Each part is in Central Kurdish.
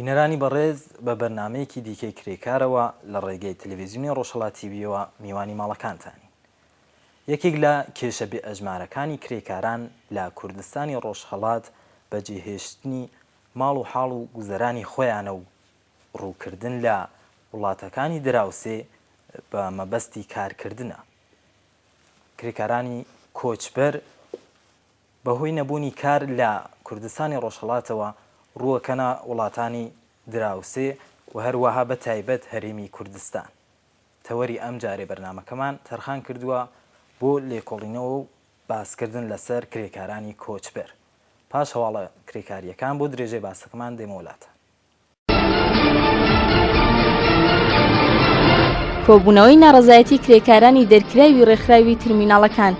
بینەرانی بەڕێز بە بەرنامەیەکی دیکەی کرێکارەوە لە ڕێگەی تەلەڤیزیۆنی ڕۆژهەڵات تیڤیەوە میوانی ماڵەکانتانین. یەکێک لە کێشە بێ ئەژمارەکانی کرێکاران لە کوردستانی ڕۆژهەڵات بەجێهێشتنی ماڵ و حاڵ و گوزەرانی خۆیانە و ڕووکردن لە وڵاتەکانی دراوسێ بە مەبەستی کارکردنە. کرێکارانی کۆچبەر بەهۆی نەبوونی کار لە کوردستانی ڕۆژهەڵاتەوە ڕووەکەنە وڵاتانی دراوسێ و هەروەها بە تایبەت هەرێمی کوردستان. تەوەری ئەمجارەی بەرنامەکەمان تەرخان کردووە بۆ لێکۆڵینەوە و باسکردن لەسەر کرێکارانی کۆچبەر. پاش هەواڵە کرێکارییەکان بۆ درێژەی باسەکەمان دێمەوە لاتان. کۆبوونەوەی ناڕەزایەتی کرێکارانی دەرکراوی ڕێکخراوی ترمیناڵەکان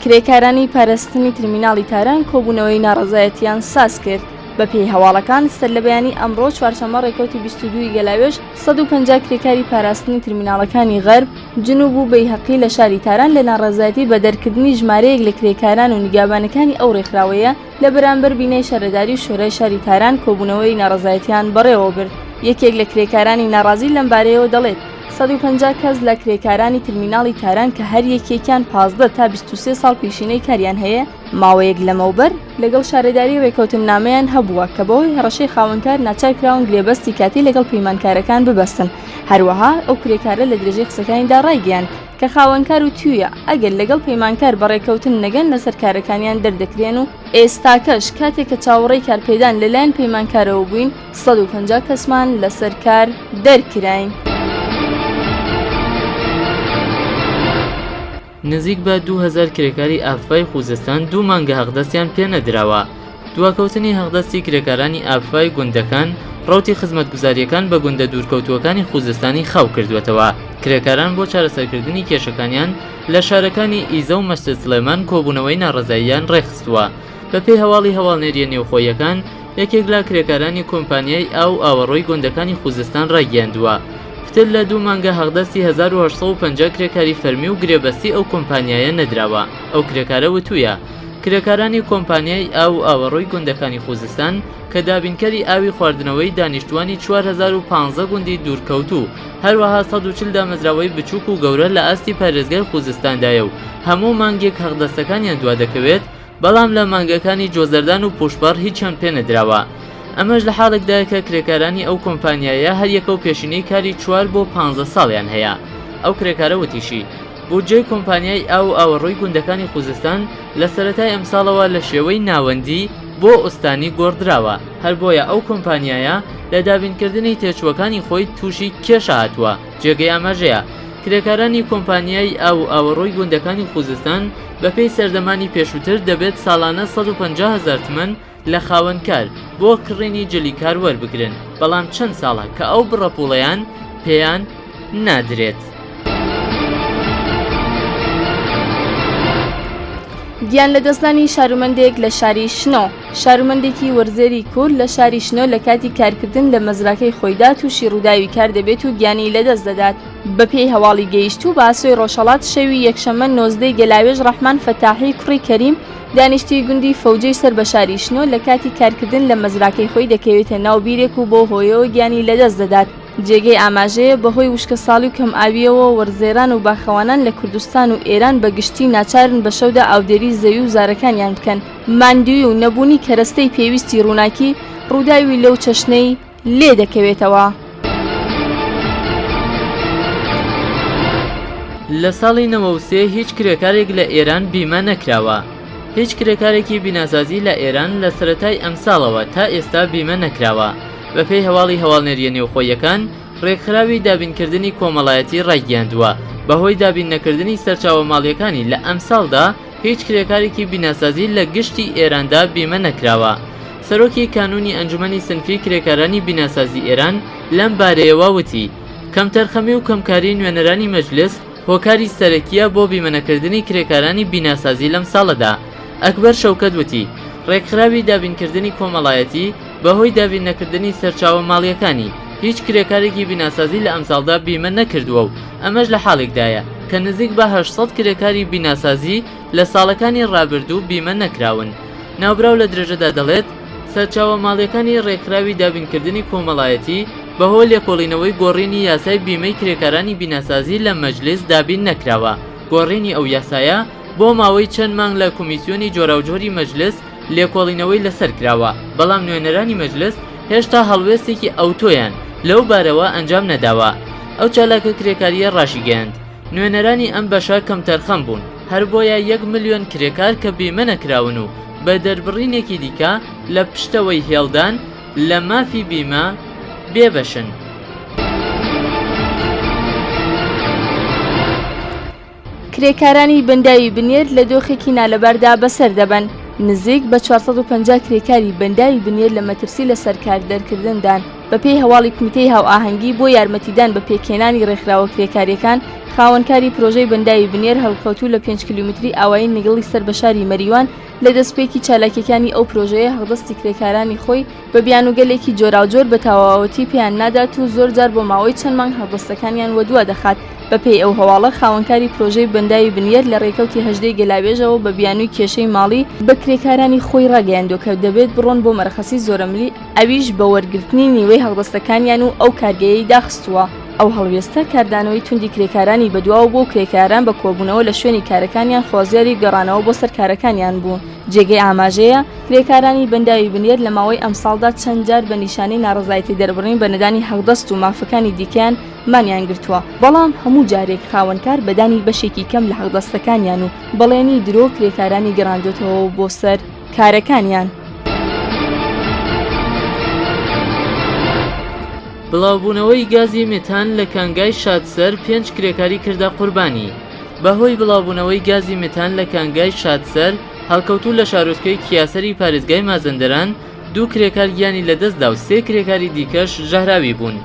کرێکارانی پاراستنی ترمیناڵی تاران کۆبوونەوەی ناڕەزایەتیان ساز کرد. بەپێی هەواڵەکان سەرلەبەیانی ئەمڕۆ چوارشەممە ڕێکەوتی 22 گەلاوێژ 150 کرێکاری پاراستنی ترمیناڵەکانی غەرب، جنوب و بەیهەقی لە شاری تاران لە ناڕەزایەتی بە دەرکردنی ژمارەیەک لە کرێکاران و نیگابانەکانی ئەو ڕێکخراوەیە لە بەرامبەر بینای شارەداری و شۆرای شاری تاران کۆبوونەوەی ناڕەزایەتیان بەڕێوەبرد. یەکێک لە کرێکارانی ناڕازی لەمبارەیەوە دەڵێت، 150 کەس لە کرێکارانی ترمیناڵی تاران کە هەر یەکێکیان 15 تا 23 ساڵ پێشینەی کاریان هەیە، ماوەیەک لەمەوبەر لەگەڵ شارەداری ڕێکەوتننامەیان هەبووە کە بەهۆی هەڕەشەی خاوەنکار ناچارکراون گرێبەستی کاتی لەگەڵ پەیمانکارەکان ببەستن. هەروەها ئەو کرێکارە لە درێژەی قسەکانیدا ڕایگەیاند کە خاوەنکار وتوویە ئەگەر لەگەڵ پەیمانکار بە ڕێکەوتن نەگەن لەسەر کارەکانیان دەردەکرێن و ئێستاکەش کاتێک کە چاوەڕێی کارپێدان لەلایەن پەیمانکارەوە بووین 150 کەسمان لەسەر کار دەرکراین. نزیک بە 2000 کرێکاری ئاپفای خوزستان دوو مانگە هەقدەستیان پێ نەدراوە. دواکەوتنی هەقدەستی کرێکارانی ئاپفای گوندەکان ڕەوتی خزمەتگوزارییەکان بە گوندە دوورکەوتووەکانی خوزستانی خاو کردووەتەوە. کرێکاران بۆ چارەسەرکردنی کێشەکانیان لە شارەکانی ئیزە و مەسجد سڵێمان کۆبوونەوەی ناڕەزاییان ڕێکخستووە. بەپێی هەواڵی هەواڵنێرییە نێوخۆییەکان، یەکێک لە کرێکارانی کۆمپانیای ئاو و ئاوەڕۆی گوندەکانی خوزستان ڕایگەیاندووە، پتر لە دوو مانگە حەقدەستی 1850 کرێکاری فەرمی و گرێبەستی ئەو کۆمپانیایە نەدراوە. ئەو کرێکارە وتوویە، کرێکارانی کۆمپانیای ئاو و ئاوەڕۆی گوندەکانی خوزستان کە دابینکەری ئاوی خواردنەوەی دانیشتووانی 4015 گوندی دوورکەوتوو هەروەها 140 دامەزراوەی بچووک و گەورە لە ئاستی پارێزگای خوزستاندایە و هەموو مانگێک حەقدەستەکانیان دوادەکەوێت، بەڵام لە مانگەکانی جۆزەردان و پووشپەڕ هیچیان پێنەدراوە. ئەمەش لە حاڵێکدایە کە کرێکارانی ئەو کۆمپانیایە هەریەکە و پێشینەی کاری چوار بۆ پانزە ساڵیان هەیە. ئەو کرێکارە وتیشی، بودجەی کۆمپانیای ئاو و ئاوەڕۆی گوندەکانی خوزستان لە سەرەتای ئەمساڵەوە لە شێوەی ناوەندی بۆ ئوستانی گۆڕدراوە، هەر بۆیە ئەو کۆمپانیایە لە دابینکردنی تێچووەکانی خۆی تووشی کێشە هاتووە. جێگەی ئاماژەیە، کرێکارانی کۆمپانیای ئاو و ئاوەڕۆی گوندەکانی خوزستان بەپێی سەردەمانی پێشووتر دەبێت ساڵانە 150 هەزار تمەن لە خاوەنکار بۆ کڕینی جلی کار وەربگرن، بەڵام چەند ساڵە کە ئەو بڕە پووڵەیان پێیان نادرێت. گیان لەدەستدانی شارومەندێک لە شاری شنۆ شارومەندێکی وەرزێری کورد لە شاری شنۆ لە کاتی کارکردن لە مەزراکەی خۆیدا تووشی ڕووداوی کار دەبێت و گیانی لەدەست دەدات. بەپێی هەواڵی گەیشتوو بە ئاسۆی ڕۆژهەڵات شەوی یەکشەممە 19 ی گەلاوێژ ڕەحمان فەتاحی کوڕی کەریم دانیشتووی گوندی فەوجەی سەر بە شاری شنۆ لە کاتی کارکردن لە مەزراکەی خۆی دەکەوێتە ناو بیرێک و بەو هۆیەوە گیانی لەدەست دەدات. جێگەی ئاماژەیە بەهۆی وشکەساڵی و کەمئاوییەوە وەرزێران و باخەوانان لە کوردستان و ئێران بە گشتی ناچارن بە شەودا ئاودێری زەوی و زارەکانیان بکەن. ماندوویی و نەبوونی کەرەستەی پێویستی ڕووناکی ڕووداوی لەو چەشنەی لێ دەکەوێتەوە. لە ساڵی 93 هیچ کرێکارێک لە ئێران بیمە نەکراوە. هیچ کرێکارێکی بیناسازی لە ئێران لە سەرەتای ئەمساڵەوە تا ئێستا بیمە نەکراوە. بەپێی هەواڵی هەواڵنێرییە نێوخۆییەکان، ڕێکخراوی دابینکردنی کۆمەڵایەتی ڕایگەیاندووە، بەهۆی دابین نەکردنی سەرچاوە ماڵییەکانی لە ئەمساڵدا هیچ کرێکارێکی بیناسازی لە گشتی ئێراندا بیمە نەکراوە. سەرۆکی کانوونی ئەنجومەنی سنفی کرێکارانی بیناسازی ئێران لەم بارەیەوە وتی، کەمتەرخەمی و کەمکاری نوێنەرانی مەجلس هۆکاری سەرەکییە بۆ بیمەنەکردنی کرێکارانی بیناسازی لەم ساڵەدا. ئەکبەر شەوکەت وتی، ڕێکخراوی دابینکردنی کۆمەڵایەتی بەهۆی دابین نەکردنی سەرچاوە ماڵییەکانی، هیچ کرێکارێکی بیناسازی لە ئەمساڵدا بیمە نەکردووە و ئەمەش لە حاڵێکدایە کە نزیک بە 800 کرێکاری بیناسازی لە ساڵەکانی ڕابردوو بیمە نەکراون. ناوبراو لە درێژەدا دەڵێت، سەرچاوە ماڵیەکانی ڕێکخراوی دابینکردنی کۆمەڵایەتی بەهۆی لێکۆڵینەوەی گۆڕینی یاسای بیمەی کرێکارانی بیناسازی لە مەجلیس دابین نەکراوە. گۆڕینی ئەو یاسایە بۆ ماوەی چەند مانگ لە کۆمیسیۆنی جۆراوجۆری مەجلس لێکۆڵینەوەی لەسەر کراوە، بەڵام نوێنەرانی مەجلس هێشتا هەڵوێستێکی ئەوتۆیان لەو بارەوە ئەنجام نەداوە. ئەو چالاکە کرێکارییە ڕاشیگەیاند، نوێنەرانی ئەم بەشە کەمتەرخەم بوون، هەربۆیە یەک ملیۆن کرێکار کە بیمە نەکراون و بە دەربڕینێکی دیکە لە پشتەوەی هێڵدان لە مافی بیمە بێبەشن. کرێکارانی بەنداوی بنێر لە دۆخێکی نالەباردا بەسەر دەبەن. نزیک بە 450 کرێکاری بەنداوی بنێر لە مەترسی لەسەر کار دەرکردندان. بەپێی هەواڵی کومیتەی هاوئاهەنگی بۆ یارمەتیدان بە پێکهێنانی ڕێکخراوە کرێکارییەکان، خاوەنکاری پرۆژەی بەنداوی بنێر هەڵکەوتوو لە پێنج کیلۆمتری ئاوایی نگڵی سەر بە شاری مەریوان لە دەستپێکی چالاکیەکانی ئەو پرۆژەیە هەقدەستی کرێکارانی خۆی بە بیانووگەلێکی جۆراوجۆر بە تەواوەتی پێیان نادات و زۆر جار بۆ ماوەی چەند مانگ هەقدەستەکانیان وەدوا دەخات. بەپێی ئەو هەواڵە خاوەنکاری پرۆژەی بەنداوی بنیەر لە رێکەوتی هەژدەی گەلاوێژەوە بە بیانووی کێشەی ماڵی بە کرێکارانی خۆی راگەیاندووە کە دەبێت بڕۆن بۆ مەرەخەسی زۆرەملی ئەویش بە وەرگرتنی نیوەی هەقدەستەکانیان و ئەو کارگەیەی داخستووە. ئەو هەڵوێستە کاردانەوەی توندی کرێکارانی بەدواوە بوو و کرێکاران بە کۆبوونەوە لە شوێنی کارەکانیان خوازیاری گەڕانەوە بۆ سەر کارەکانیان بوون. جێگەی ئاماژەیە، کرێکارانی بەنداوی بنێر لە ماوەی ئەمساڵدا چەند جار بە نیشانەی ناڕەزایەتی دەربڕین بە نەدانی حەقدەست و مافەکانی دیکەیان مانیان گرتووە، بەڵام هەموو جارێک خاوەنکار بە دانی بەشێکی کەم لە حەقدەستەکانیان و بەڵێنی درۆ کرێکارانی گەڕاندۆتەوە بۆ سەر کارەکانیان. بڵاوبوونەوەی گازی مێتان لە کانگای شادسەر پێنج کرێکاری کردە قوربانی. بەهۆی بڵاوبوونەوەی گازی مێتان لە کانگای شادسەر هەڵکەوتوو لە شارۆچکەی کیاسەری پارێزگای مازەندەران، دوو کرێکار گیانی لەدەستدا و سێ کرێکاری دیکەش ژەهراوی بوون.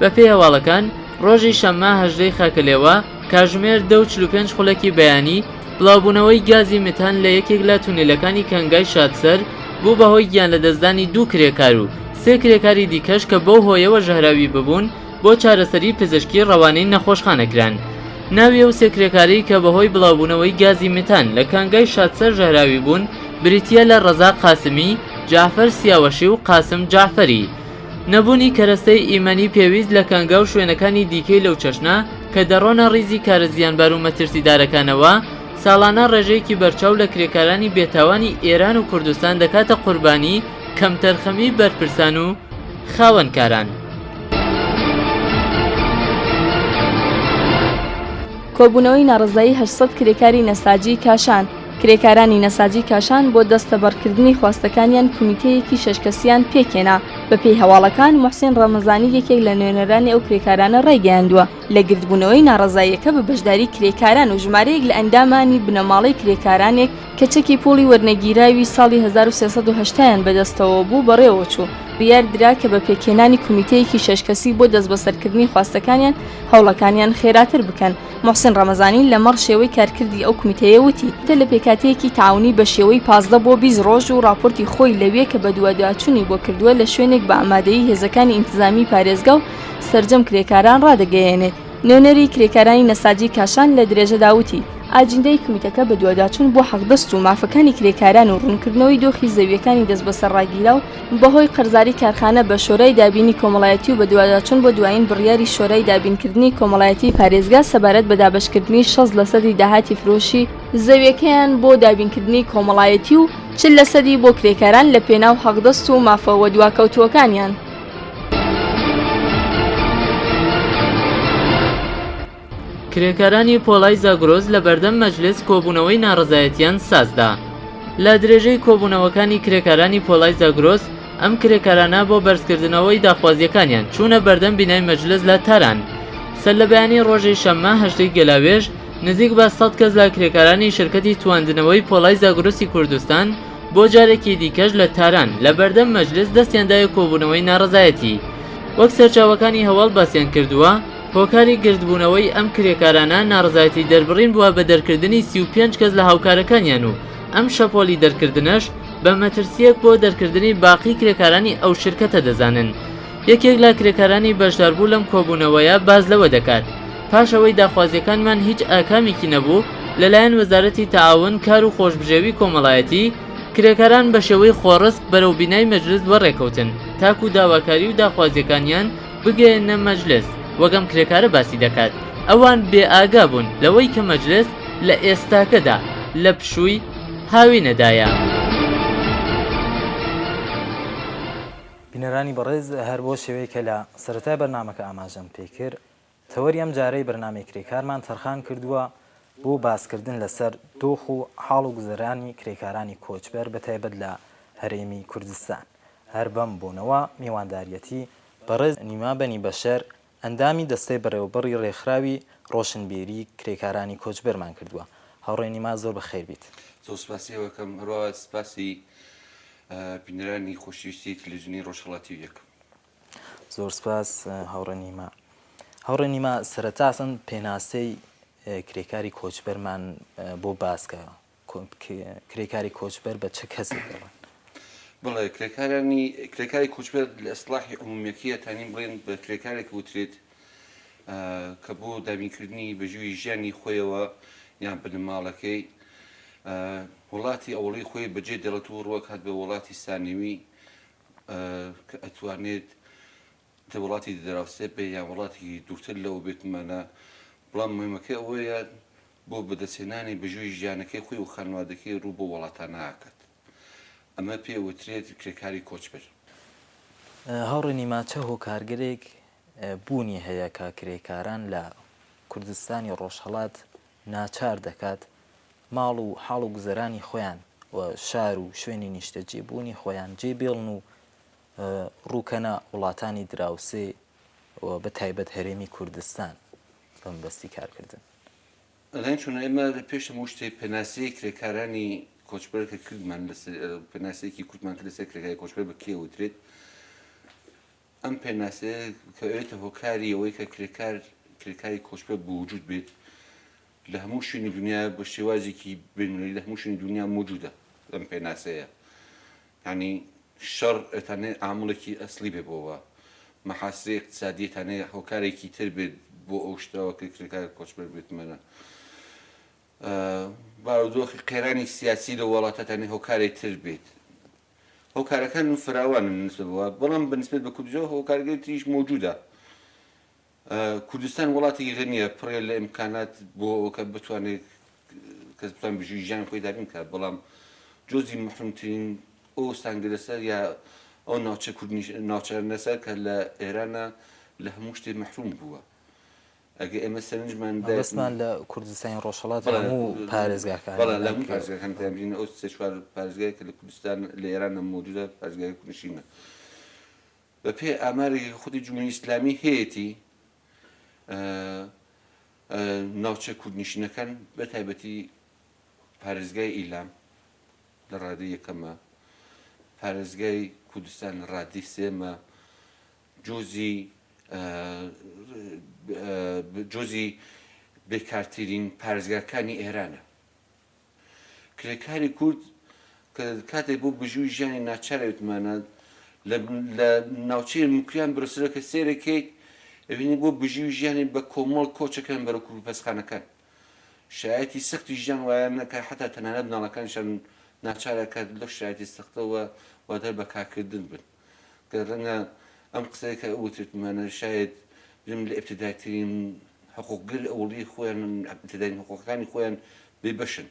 بەپێی هەواڵەکان، ڕۆژی شەممە هەژدەی خاکەلێوە، کاژمێر دە و 45 خولەکی بەیانی، بڵاوبوونەوەی گازی متان لە یەکێک لە تونێلەکانی کانگای شادسەر بوو بەهۆی گیانلەدەستدانی دوو کرێکار و سێ کرێکاری دیکەش کە بەو هۆیەوە ژەهراوی ببوون بۆ چارەسەری پزیشکی ڕەوانەی نەخۆشخانە کران. ناوی ئەو سێ کرێکارەی کە بەهۆی بڵاوبوونەوەی گازی متان لە کانگای شادسەر ژەهراوی بوون بریتییە لە ڕەزا قاسمی، جەعفەر سیاوەشی و قاسم جەعفەری. نەبوونی کەرەستەی ئیمەنی پێویست لە کانگا و شوێنەکانی دیکەی لەو چەشنە کە دەڕۆنە ڕیزی کارە زیانبار و مەترسیدارەکانەوە، ساڵانە ڕێژەیەکی بەرچاو لە کرێکارانی بێتاوانی ئێران و کوردستان دەکاتە قوربانی کەمتەرخەمی بەرپرسان و خاوەنکاران. کۆبوونەوەی ناڕەزایی 800 کرێکاری نەساجی کاشان کرێکارانی نەساجی کاشان بۆ دەستەبەڕکردنی خواستەکانیان کومیتەیەکی شەش کەسیان پێکهێنا. بەپێی هەواڵەکان موحسین ڕەمەزانی یەکێک لە نوێنەرانی ئەو کرێکارانە ڕایگەیاندووە، لە گردبوونەوەی ناڕەزاییەکە بە بەشداری کرێکاران و ژمارەیەک لە ئەندامانی بنەماڵەی کرێکارانێک کە چەکی پووڵی وەرنەگیراوی ساڵی 1380 یان بەدەستەوە بوو بەڕێوەچوو، بڕیار درا کە بە پێکهێنانی کومیتەیەکی شەش کەسی بۆ دەستبەسەرکردنی خواستەکانیان هەوڵەکانیان خێراتر بکەن. موحسین ڕەمەزانی لەمەڕ شێوەی کارکردی ئەو کومیتەیە وتی، کومیتە لە پێکهاتەیەکی تەعاونی بە شێوەی 15 بۆ 20 ڕۆژ و ڕاپۆرتی خۆی لەوێ کە بەدواداچوونی بۆ کردووە لە شوێنێک بە ئامادەیی هێزەکانی ئینتزامیی پارێزگا و سەرجەم کرێکاران ڕادەگەیەنێت. نوێنەری کرێکارانی نەساجی کاشان لە درێژەدا وتی، ئاجیندای کومیتەکە بەدواداچوون بۆ حەقدەست و مافەکانی کرێکاران و ڕوونکردنەوەی دۆخی زەوییەکانی دەستبەسەرڕاگیراو بەهۆی قەرزاری کارخانە بە شۆرای دابینی کۆمەڵایەتی و بەدواداچوون بۆ دوایین بڕیاری شۆرای دابینکردنی کۆمەڵایەتیی پارێزگا سەبارەت بە دابەشکردنی 60 لەسەدی داهاتی فرۆشی زەویەکەیان بۆ دابینکردنی کۆمەڵایەتی و 40 لەسەدی بۆ کرێکاران لە پێناو حەقدەست و مافە وەدواکەوتووەکانیان. کرێکارانی پۆڵای زاگرۆس لە بەردەم مەجلس کۆبوونەوەی ناڕەزایەتیان سازدا. لە درێژەی کۆبوونەوەکانی کرێکارانی پۆڵای زاگرۆس، ئەم کرێکارانە بۆ بەرزکردنەوەی داخوازییەکانیان چوونە بەردەم بینای مەجلس لە تاران. سەرلەبەیانی ڕۆژی شەممە هەشتەی گەلاوێژ، نزیک بە سەد کەس لە کرێکارانی شرکەتی تواندنەوەی پۆڵای زاگرۆسی کوردستان بۆ جارێکی دیکەش لە تاران لە بەردەم مەجلس دەستیان دایە کۆبوونەوەی ناڕەزایەتی. وەک سەرچاوەکانی هەواڵ باسیان کردووە، هۆکاری گردبوونەوەی ئەم کرێکارانە ناڕەزایەتی دەربڕین بووە بە دەرکردنی 35 کەس لە هاوکارەکانیان و ئەم شەپۆلی دەرکردنەش بە مەترسییەک بۆ دەرکردنی باقی کرێکارانی ئەو شرکەتە دەزانن. یەکێک لە کرێکارانی بەشداربوو لەم کۆبوونەوەیە باس لەوە دەکات، پاش ئەوەی داخوازییەکانمان هیچ ئاکامێکی نەبوو، لەلایەن وەزارەتی تەعاون، کار و خۆشبژێوی کۆمەڵایەتی، کرێکاران بە شێوەی خۆڕسک بەرەو بینای مەجلس وەڕێکەوتن تاکو داواکاری و داخوازیەکانیان بگەیەننە مەجلس، وەک ئەم کرێکارە باسی دەکات ئەوان بێ ئاگا بوون لەوەی کە مەجلس لە ئێستاکەدا لە پشووی هاوینەدایە. بینەرانی بەڕێز هەر بەو شێوەیە کە لە سەرەتای بەرنامەکە ئاماژەم پێکرد تەوەری ئەم جارەی بەرنامەی کرێکارمان تەرخان کردووە بۆ باسکردن لەسەر دۆخ و حاڵ و گوزەرانی کرێکارانی کۆچبەر بەتایبەت لە هەرێمی کوردستان. هەر بەم بۆنەوە میوانداریەتی بەڕێز نیما بەنی بەشەر ئەندامی دەستەی بەڕێوەبەڕی ڕێکخراوی ڕۆشنبیری کرێکارانی کۆچبەرمان کردووە. هاوڕێ نیما زۆر بەخێر بیت. زۆر سپاسی ئێوە ئەکەم، هەروەها سپاسی بینەرانی خۆشەویستی تەلەفزیۆنی ڕۆژهەڵاتی یەکەم. زۆر سپاس هاوڕێ نیما. هاوڕێ نیما سەرەتا ئەسڵەن پێناسەی کرێکاری کۆچبەرمان بۆ باس کە کرێکاری کۆچبەر بە چ کەسێک دەڵێن؟ بەڵێ کرێکارانی کرێکاری کۆچبەر لە ئیسڵاحی عمومیەکەیە تانین بڵێن بە کرێکارێک وترێت کە بۆ دابینکردنی بژیوی ژیانی خۆیەوە یان بنەماڵەکەی وڵاتی ئەوڵی خۆی بەجێ دێڵێت و ڕوەکات بە وڵاتی سانەوی کە ئەتوانێت لە وڵاتی دراوسێ بێ یان وڵاتێکی دوورتر لەوە بێتمانە بەڵام مهمەکەی ئەوەیە بۆ بەدەستهێنانی بژێوی ژیانەکەی خۆی و خانەوادەکەی ڕوو بۆ وڵاتانە ئەکات ئەمە پێ وترێت کرێکاری کۆچبەر. هاوڕێ نیما چ هۆکارگەلێک بوونی هەیە کە کرێکاران لە کوردستانی ڕۆژهەڵات ناچار دەکات ماڵ و حاڵ و گوزەرانی خۆیان و شار و شوێنی نیشتەجێ بوونی خۆیان جێ بێڵن و ڕووکەنە وڵاتانی دراوسێ و بە تایبەت هەرێمی کوردستان بە مەبەستی کارکردن. ئەزانی چۆنە ئێمە لە پێش هەموو شتێ پێناسەی کرێکارانی کۆچبەر کە کردمان لەسەر پێناسەیەکی کورتمان کرد لەسەر کرێکاری کۆچبەر بە کێ وترێت ئەم پێناسەیە کە ئەوێتە هۆکاری ئەوەی کە کرێکار کرێکاری کۆچبەر بوجود بێت لە هەموو شوێنی دنیا بە شێوازێکی بینەری لە هەموو شوێنی دنیا موجودە ئەم پێناسەیە یانی شەڕ ئەتانێ عامڵێکی ئەسڵی بێ بۆوە مەحاسرەی ئیقتسادی ئەتانێ هۆکارێکی تر بێت بۆ ئەو شتەوە کە کرێکار کۆچبەر بێتمەنە بارودۆخی قەیرانی سیاسی لە وڵاتەتانی هۆکارێک تر بێت هۆکارەکان فراوانن نسبە بەوە بەڵام بە نسبەت بە کوردیەوە هۆکارگەلی تریش مەوجودە کوردستان وڵاتێکی غەنیە پڕە لە ئیمکانات بۆ ئەوە کە بتوانێت کەس بتوان بژیوی ژیانی خۆی دابین بکات بەڵام جۆزی مەحرومترین ئەو ستانگەلەسە یا ئەو ناوچە کوردنیش ناوچانەسە کە لە ئێرانە لە هەموو شتێ مەحروم بووە ئەگە ئێمە سەرنجمان مەبەستمان لە کوردستانی ڕۆژهەڵات هەموو پارێزگاکان بەڵێ لە هەموو پارێزگاکان تایبین ئەو سێ چوار پارێزگای کە لە کوردستان لە ئێرانە مەوجودە پارێزگای کوردنشینە بە پێی ئامارێکی کە خودی جمهوری ئیسلامی هەیەتی ناوچە کوردنشینەکان بە تایبەتی پارێزگای ئیلام لە ڕادەی یەکەمە، پارێزگای کوردستان لە ڕادەی سێمە، جۆزی جۆزی بێکارترین پارێزگاکانی ئێرانە. کرێکاری کورد کە کاتێک بۆ بژیوی ژیانی ناچار ئەوێتمانە لە ناوچەی موکریان بەرەسەرە کە سێرەکەیت ئەبینی بۆ بژیوی ژیانی بە کۆمەڵ کۆچەکەن بەرەو کوردپەسخانەکان شایەتی سەختی ژیان وایان نەکە حتا تەنانەت مناڵەکانیشان ناچارە کە لەو شایەتی سەختەوە وادار بە کارکردن بن کە ڕەنگە ئەم قسەیە کە وترتمانە شاید بم لە ئیبتدایترین حقوقگر ئەوڵی خۆیان ئیبتدایین حقوقەکانی خۆیان بێ بەشن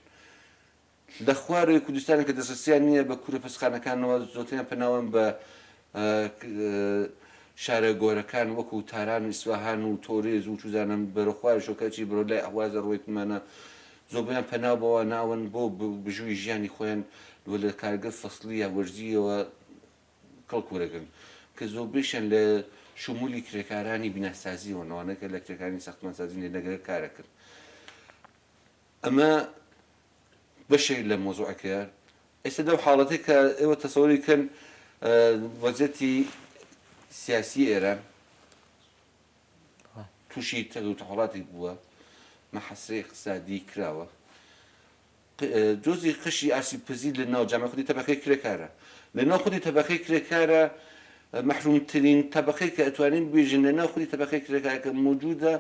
لە خوارەوەی کوردستان کە دەسترسیان نییە بە کورە پەسخانەکانەوە زۆتریان پەناوەن بە شارە گۆرەکان وەکو تاران و ئیسفاهان و تۆرێز و چوزانم بەرەو خوارشەوە کەچی بەرەو لای ئەهوازە ڕۆیتمانە زۆربەیان پەنا بەوە ناون بۆ بژووی ژیانی خۆیان و لە کارگە فەسڵی یا وەرزییەوە کەڵک وەرەگرن کە زۆربەیشیان لە شمولی کرێکارانی بیناسازیەوەن ئەوانە کە لە کرێکارانی ساختمانسازی لە نەگەرە کارەکەن ئەمە بەشێک لە مۆزوعەکەیە ئێستا لەو حاڵەتەی کە ئێوە تەسەوری کەن وەزیەتی سیاسی ئێران تووشی تەگ و تەحوڵاتێک بووە مەحەسرەی اقتصادی کراوە جۆزی قشری ئاسیب پزیر لە ناو جامعە خودی تەبەقەی کرێکارە لە ناو خودی تەبەقەی کرێکارە مەحرومترین تەبەقەی کە ئەتوانین بێژین لە ناو خودی تەبەقەی کرێکارەکە موجودە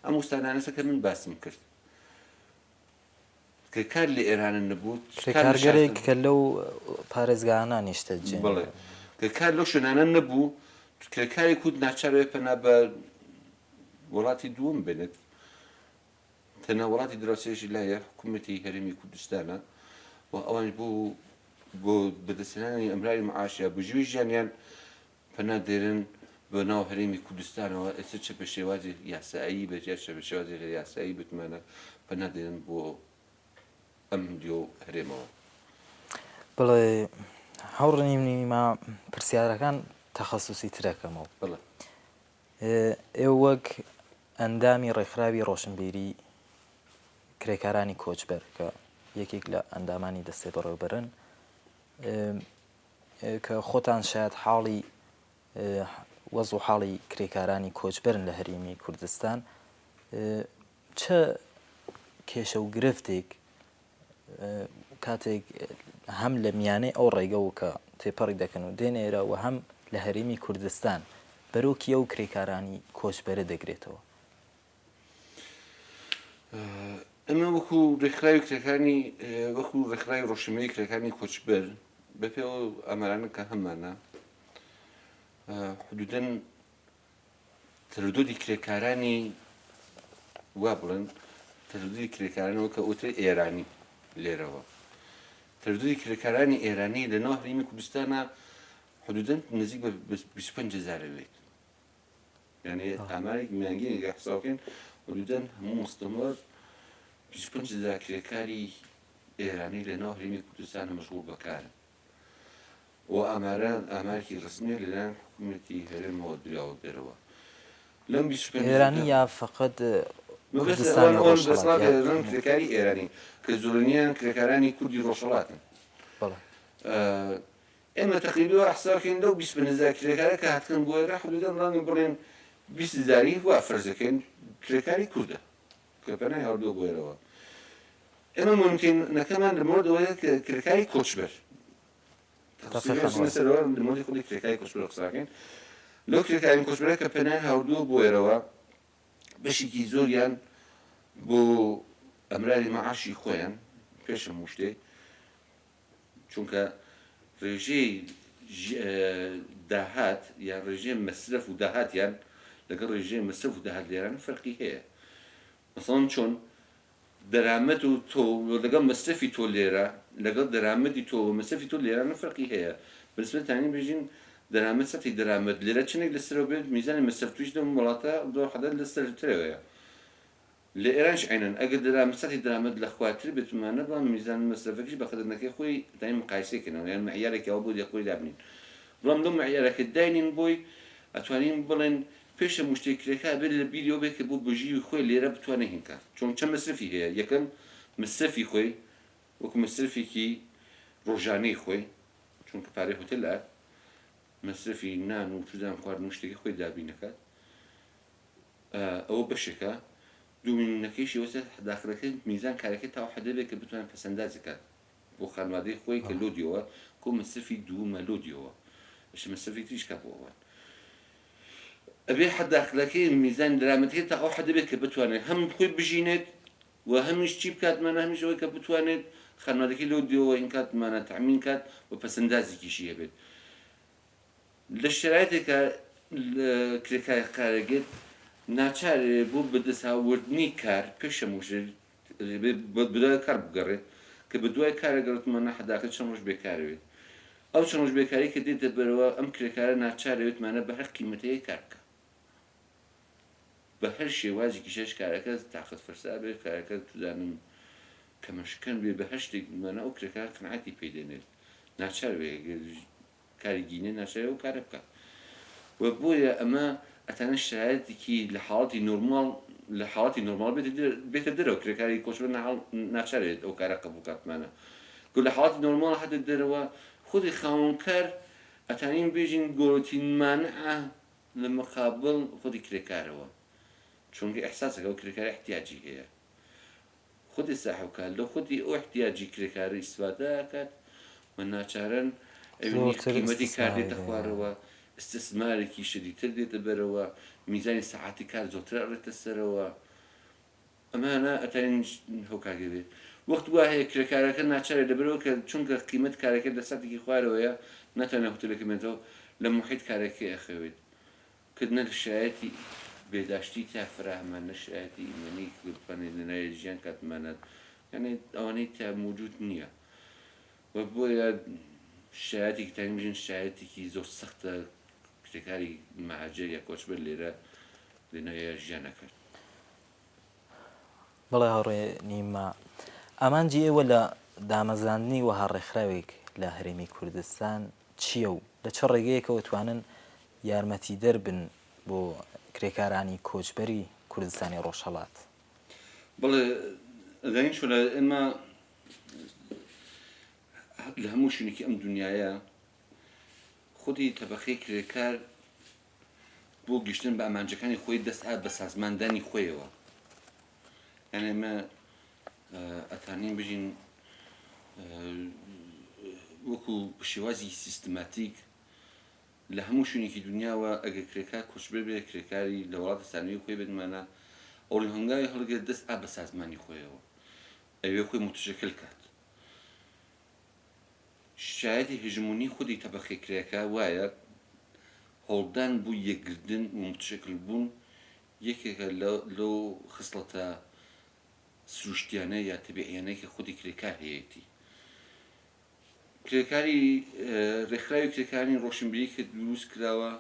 ئەم ئوستانانەسە کە من باسم کرد. کرێکار لە ئێرانە نەبوو، کار لە کرێکارگەلێک شارستان کە لەو پارێزگایانە نیشتەجێن. بەڵێ کرێکار لەو شوێنانە نەبوو، کرێکاری کورد ناچار بێت پەنا بە وڵاتی دووەم بێنێت. تەنها وڵاتی دراوسێش لایە حکوومەتی هەرێمی کوردستانە و ئەوانیش بۆ بۆ بەدەستهێنانی ئەمراری معاش یا بژیوی ژیانیان پەنا دێنن بە ناو هەرێمی کوردستانەوە ئێستا چە بە شێوازی یاسایی بێت یا چە بە شێوازی غەیر یاسایی بتمانە پەنا دێنن بۆ ئەم دیو هەرێمەوە. بەڵێ هاوڕێ نیما پرسیارەکان تەخەسوسی ترەکەمەوە. بەڵێ. ئێوە وەک ئەندامی ڕێکخراوی ڕۆشنبیری کرێکارانی کۆچبەر کە یەکێک لە ئەندامانی دەستەی بەڕێوەبەرن کە خۆتان شاید حاڵی وەز و حاڵی کرێکارانی کۆچبەرن لە هەرێمی کوردستان چ کێشە و گرفتێک کاتێک هەم لە میانەی ئەو ڕێگەوە کە تێپەڕی دەکەن و دێن ئێرە و هەم لە هەرێمی کوردستان بەرۆکی ئەو کرێکارانی کۆچبەرە دەگرێتەوە؟ ئێمە وەکو ڕێکخراوی کرێکارانی وەکو ڕێکخراوی ڕۆشنبیری کرێکارانی کۆچبەر بەپێ ئەو ئامارانە کە هەمانە حدودەن تەرەدودی کرێکارانی وا بڵێن تەرەدودی کرێکارانەوە کە ئوترێ ئێرانی لێرەوە تەرەدودی کرێکارانی ئێرانی لە ناو هەرێمی کوردستانە حدودەن نزیک بە 25 هەزار بێت یعنی ئامارێک میانگینێک گەر حساب بکەین حدودەن هەموو مستەمەر 25 هەزار کرێکاری ئێرانی لە ناو هەرێمی کوردستانە مەشغوڵ بەکارن و ئامارە ئامارێکی ڕەسمیە لەلایەن حکوومەتی هەرێمەوە دراوە دەرەوە لەم 25 ئێرانی یا فقط کوردستانی ڕۆژهەڵات یا کرێکاری ئێرانی کە زۆرینەیان کرێکارانی کوردی ڕۆژهەڵاتن. بەڵێ. ئێمە تەقریبی وا حساب کەین لەو 25 هەزار کرێکارە کە هاتکن بۆ ئێرە حدودەن ڕەنگە بڵێن 20 هەزاری وا فەرزەکەین کرێکاری کوردە کە پەنای هاوردووە بۆ ئێرەوە. ئێمە مومکینەکەمان لە مۆرد ئەوەیە کە کرێکاری کۆچبەر سەرەوە لە مۆردی خودی کرێکاری کۆچبەر قساکەین لەو کرێکاری کۆچبەرە کە پەنای هاوردووە بۆ ئێرەوە بەشێکی زۆریان بۆ ئەمراری مەعاشی خۆیان پێش هەموو شتێک چونکە ڕێژەی داهات یان ڕێژەی مەسرەف و داهاتیان لەگەڵ ڕێژەی مەسرەف و داهات لێران فەرقی هەیە مەسەڵەن چۆن دەرامەت و تۆ لەگەڵ مەسرەفی تۆ لێرە لەگەڵ دەرامەتی تۆ و مەسرەفی تۆ لێرانە فەرقی هەیە بەنسبەت بێژین دەرامەت سەتی دەرامەت لێرە چەندێک لەسەرەوە بێت میزانی مەسرەف تویش لەم وڵاتە دۆ حەدەد لەسەرترەوەیە لە ئێرانیش عەینەن ئەگەر دەرامەت سەتی دەرامەت لە خوارتر بێت مانە بەڵام میزان مەسرەفەکەش بە قەدەرنەکەی خۆی دایم مقایسەی کەنەوە یان معیارێکی ئەوە بۆ خۆی دابنین بەڵام لەو معیارە کە داینین بۆی ئەتوانین بڵێن پێش هەموو شتێک کرێکار بێت لە بیری ئەوە بێت کە بۆ بژیوی خۆی لێرە بتوانێت هین کات چۆن چەند مەسرەفی هەیە یەکەم مەسرەفی خۆی وەکو مەسرەفێکی ڕۆژانەی خۆی چونکە پارەی هۆتێل ئەیات مەسرەفی نان و چزان خواردن و شتێکی خۆی دابین دەکات ئەوە بەشێکە دوومینەکەیشی ئەوەسە داخلەکەی میزان کارەکەی تاو حەدە بێت کە بتوانێت پەسەندازی کات بۆ خانوادەی خۆی کە لۆدیەوە کۆ مەسرەفی دوومە لۆدیەوە ئەشە مەسرەفی تریش کا بۆ ئەوان ئەبێ حەد داخلەکەی میزان درامەتەکەی تا ئەو حەدە بێت کە بتوانێت هەم خۆی بژینێت و هەمیش چی بکات مانا هەمیش ئەوەی کە بتوانێت خانوادەکەی لەو دیەوە این کات مانا تەعمین کات و پەسەندازێکیشی هەبێت لە شەرایتێکا کرێکار قارەگێت ناچارێ بۆ بەدەستهاوردنی کار پێش هەموو شتێک بەدوای کار بگەڕێت کە بەدوای کارە گەڕێت مانا حەداکە چەند ڕۆژ بێکارەوێت ئەو چەند ڕۆژ بێکاری کە دێتە بەرەوە ئەم کرێکارە ناچارەوێت مانە بە هەر قیمەتەیە کار بکە بە هەر شێوازێکی شەش کارەکە تاقەت فرسا بێت کارەکە توزانم کەمەشکەن بێ بە هەر شتێک مانە ئەو کرێکار قەناعەتی پێ دێنێت ناچار بێ کاری گینە ناچارە ئەو کارە بکات و بۆیە ئەمە ئەتانە شرایەتێکی لە حاڵەتی نۆرماڵ لە حاڵەتی نۆرماڵ بێتە دەرەوە کرێکاری کۆچبەر ناچارێت ئەو کارە قبوڵ کاتمانە گو لە حاڵەتی نۆرماڵ هاتە دەرەوە خودی خاوەنکار ئەتانین بێژین گۆرۆتین مانعە لە مقابل خودی کرێکارەوە چونکە ئیحساسەکە ئەو کرێکارە احتیاجی هەیە خودی ساحێبکار لە خودی ئەو ئیحتیاجی کرێکارە ئیستفادە ئەکات و ناچارەن ئەوینی زۆرتر قیمەتی کار ئیستیسماری دێتە دەیان. خوارەوە، ئیستیسمارێکی شەدیدتر دێتە بەرەوە، میزانی سەعاتی کار زۆرتر ئەڕێتە سەرەوە. ئەمانە ئەتوانین هۆکارگە بێت. وەخت وا هەیە کرێکارەکە ناچارە لەبەرئەوە کە چونکە قیمەت کارەکە لە ساتێکی خوارەوەیە ناتوانێت هوتێلەکە بێنێتەوە لە موحیت کارەکەی ئەخەوێت کە نە شایەتی بێداشتی تیا فراهمە نە شایەتی ئیمەنی کە بتوانێت لە ناوی ژیان کاتمانە یانێ ئەوانەی تیا موجود نییە و بۆیە شایەتێکی تاین بژین شایەتێکی زۆر سەختە کرێکاری مهاجر یا کۆچبەر لێرە لەناویا ژیان ئەکات. بەڵێ هاوڕێ نیما، ئامانجی ئێوە لە دامەزراندنی وەها ڕێکخراوێک لە هەرێمی کوردستان چییە و لە چ ڕێگەیەکەوە توانن یارمەتیدەر بن بۆ کرێکارانی کۆچبەری کوردستانی ڕۆژهەڵات؟ بەڵێ ئەزانین چۆنە ئێمە لە هەموو شوێنێکی ئەم دنیایە خودی تەبەقەی کرێکار بۆ گەیشتن بە ئامانجەکانی خۆی دەست ئا بە سازماندانی خۆیەوە یعنی ئێمە ئەتانین بژین وەکو شێوازی سیستماتیک لە هەموو شوێنێکی دنیاوە ئەگەر کرێکار کۆچبەر بێ کرێکاری لە وڵاتە سانوی خۆی بێتمانە ئەوڵی هەنگاوی هەڵگرێت دەست ئا بە سازمانی خۆیەوە ئەوێ خۆی متشکل کات شایەتی هژمونی خودی تەبەقەی کرێکار وایە هەوڵدان بۆ یەکگرتن و متشکل بوون یەکێکە لەو خسڵەتە سروشتیانە یا تەبیعیانەی کە خودی کرێکار هەیەتی. کرێکاری رێکخراوی کرێکارانی رۆشنبیری کە دروست کراوە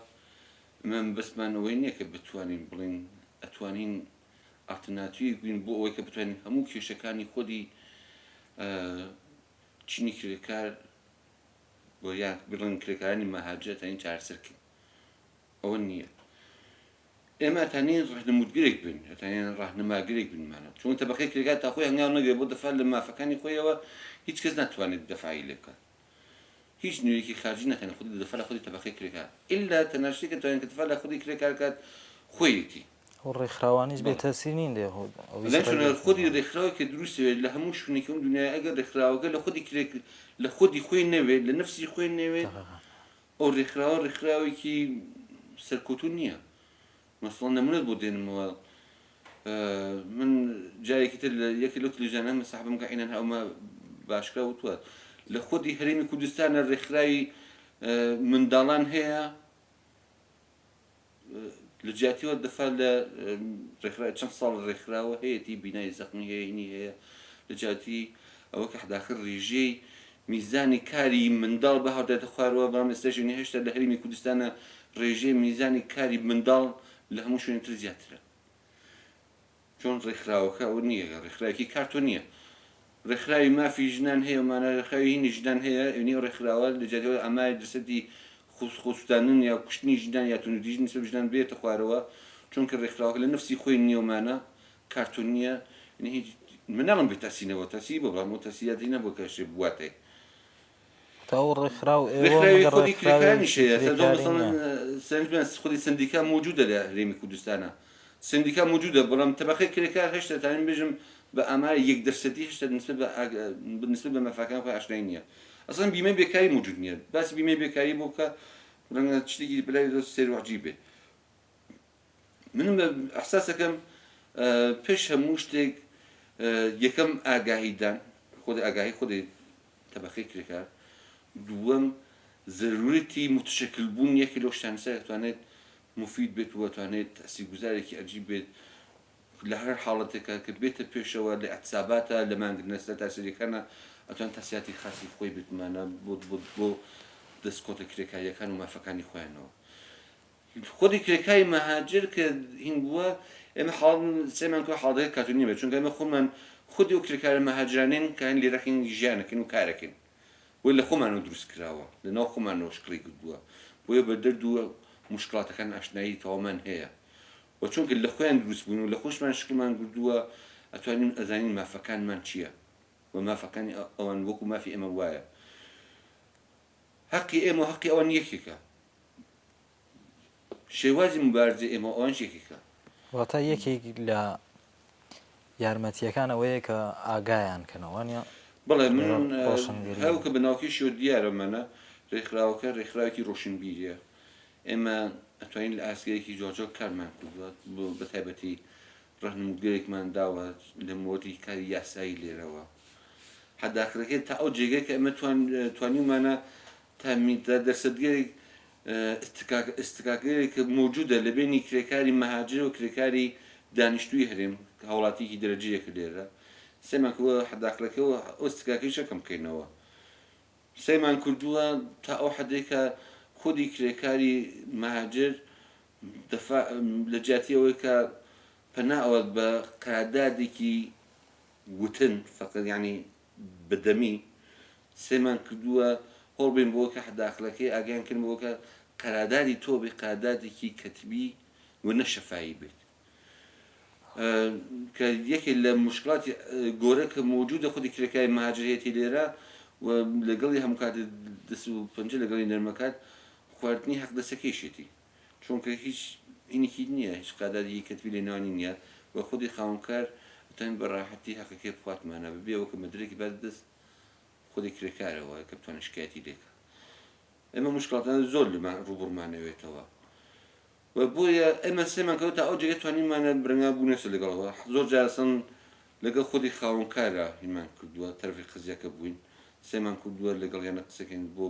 ئەمە مەبەستمان ئەوەی نییە کە بتوانین بڵێین ئەتوانین ئەڵتەرناتیڤێک بین بۆ ئەوەی کە بتوانین هەموو کێشەکانی خودی چینی کرێکار و یا بڵێن کرێکارانی مەهاجر ئەتوانین چارەسەر کەین ئەوە نییە ئێمە ئەتوانین ڕەهنمودگرێک بین ئەتوانین ڕاهنماگرێک بینمانە چون تەبەقەی کرێکار تا خۆی هەنگاو نەگرێت بۆ دەفاع لە مافەکانی خۆیەوە هیچ کەس ناتوانێت دەفاعی لێ بکات هیچ نوێیەکی خارجی ناتوانێت خودی دەفاع لە خودی تەبەقەی کرێکار ئیلا تەنها شتێک کە توانێت کە دەفاع لە خودی کرێکار کات خۆیەتی. ئەو ڕێکخراوانیش بێ تەسیر نین لێ خۆ ئەویش لای چۆنە ڕێگەی خودی ڕێکخراوێک کە دروست بێت لە هەموو شوێنێکی ئەم دنیایە ئەگەر ڕێکخراوەکە لە خودی کرێک لە خودی خۆی نەوێت لە نەفسی خۆی نەوێت دەقیقا. ئەو ڕێکخراوە ڕێکخراوێکی سەرکەوتوو نییە مەسەڵەن نمونەت بۆ دێنمەوە من جارێکی تر لە یەکێ لەو تلویزیۆنە مەساحبم کە عینەن ئەومە باشکرا وتووە لە خودی هەرێمی کوردستانە ڕێکخراوی منداڵان هەیە لە جیاتیەوە دەفا لە ڕێکخرا چەند ساڵ ڕێکخراوە هەیەتی بینای زەخمی هەیە هینی هەیە لە جیاتی ئەوە کە داخر ڕیژەی میزانی کاری منداڵ بهاودرێتە خوارەوە، بەڵام ئێستاش یەنی هێشتا لە هەرێمی کوردستانا ڕێژەی میزانی کاری منداڵ لە هەموو شوێنی تر زیاترە. چۆن ڕێکخراوەکە ئەوە نییە، ڕێکخراوێکی کارتۆنییە. ڕێکخراوی مافی ژنان هەیە و مانا ڕێکخراوی هینی ژنان هەیە، یەنی ئەو ڕێکخراوە لە جیاتی ئەوەی ئاماری درسەتی خۆسوتاندن یا کوشتنی ژنان یا توندوتیژی نسبەت بە ژنان بێتە خوارەوە، چونکە ڕێکخراوەکە لە نەفسی خۆی نییە و مانا کارتۆنییە، یەنی هیچ من ناڵێم بێ تەئسیر نەبووە، تەئسیری بووە، بەڵام ئەو تەئسیراتەی نەبووە کە شێ بواتەی. تا ئەو ڕێکخراو ئێوە ڕێکخراوی مەگەر خودی ڕێکخراوی کرێکارانیش هەیە، سەر کرێکاری مەسەڵەن نییە؟ سەرنج بدەن خودی سەندیکا مەوجودە لە هەرێمی کوردستانا، سەندیکا مەوجودە، بەڵام تەبەقەی کرێکار هێشتا تانیم بێژم بە ئاماری یەک دەرسەدی هێشتا نسبەت بە نسبەت بە مافەکانی خۆی ئاشنایی نییە. ئەسڵەن بیمەی بێکاری مەوجود نییە. باسی بیمەی بێکاری بۆ بکە ڕەنگە شتێکی بەلای زۆر سەیر و عەجیب بێ. من ئەحساسەکەم پێش هەموو شتێک یەکەم ئاگاهیدان خۆی ئاگاهی خودی تەبەقەی کرێکار دووەم زەرورەتی متشکل بوون یەکێ لەو شتانەسە دەتوانێت مفید بێت و توانێت تەسیرگوزارێکی عەجیب بێت لە هەر حاڵەتێکا کە بێتە پێشەوە لە ئیعتساباتە لە مانگرتنە سەرتاسەریەکانە ئەتوان تەسیاتی خاسی خۆی بێتمانە بۆ بۆ دەستکۆتە کرێکاریەکان و مافەکانی خۆیانەوە خودی کرێکاری مەهاجر کە هین بووە ئێمە حاڵ سێمان کە حاڵەتەکە کارتۆنی بێت چونکە ئێمە خۆمان خودی ئەو کرێکارە مەهاجرانین کە هەن لێرەکەین ژیانەکەین و کارەکەین بۆیە لە خۆمانەوە دروست کراوە لە ناو خۆمانەوە شکڵی گرتووە بۆیە بە دەرد و مشکڵاتەکان ئاشنایی تەواومان هەیە و چونکە لە خۆیان دروست بوون و لە خۆشمان شکڵمان گرتووە ئەتوانین ئەزانین مافەکانمان چییە و مافەکانی ئەوان وەکو مافی ئێمە وایە هەقی ئێمە و هەقی ئەوان یەکێکە شێوازی موبارزەی ئێمە و ئەوانیش یەکێکە. واتە یەکێک لە یارمەتییەکان ئەوەیە کە ئاگایان کەنەوە وانیە؟ بەڵێ من ڕۆشنبیری. هەوکە بە ناوکەیشەوە دیارە مانا رێکخراوەکە رێکخراوێکی رۆشنبیریە ئێمە ئەتوانین لە ئاستگەیەکی جۆرجۆر کارمان کردووە بە تایبەتی رەهنموودگەرێکمان داوە لە مۆری کاری یاسایی لێرەوە. حەداخرەکەی تا ئەو جێگەی کە ئێمە توانیومانە تا دەرسەدگەرێک ئستکاکگەرێک کە مەوجودە لە بەینی کرێکاری مەهاجر و کرێکاری دانیشتووی هەرێم کە هاوڵاتیەکی دەرەجە یەکە لێرە سەیمان کردووە حەداخرەکە و ئەو ئستکاکەیشە کەم بکەینەوە. سەیمان کردووە تا ئەو حەدەی کە خودی کرێکاری مهاجر دەفاع لە جیاتی ئەوەی کە پەنا ئەوات بە قەراردادێکی وتن فقط یانی بە دەمی سەیمان کردووە هۆڵ بین بۆ کە حەداخلەکەی ئاگایان کردن بۆ کە قەرادادی تۆ بێ قەرادادێکی کەتبی و نە شەفایی بێت. کە یەکێ لە مشکلاتی گۆرە کە مەوجودە خودی کرێکاری مهاجر هەیەتی لێرە و لەگەڵی هەموو کات دەست و پەنجە لەگەڵی نەرمەکات خواردنی حەق دەسەکەیشێتی چونکە هیچ هینێکی نییە هیچ قادادی کەتبی لە ناوانی نییە و خودی خاوەنکار ئەتوانێت بە ڕاحەتی حەقەکەی بخواتمانە بەبێ ئەوە کە مەدرەکی بات دەست خودی کرێکارەوە کە بتوانێت شکایەتی لێکا ئێمە مشکلاتان زۆر لەمان ڕووبڕمانەوێتەوە و بۆیە ئێمە سێمان کەوت تا ئەو جێگە توانیمانە برنگا بوونەسە لەگەڵەوە زۆر جارسن لەگەڵ خودی خاوەنکارا هینمان کردووە تەرفی قزیەکە بووین سێمان کردووە لەگەڵ یانە قسەکەین بۆ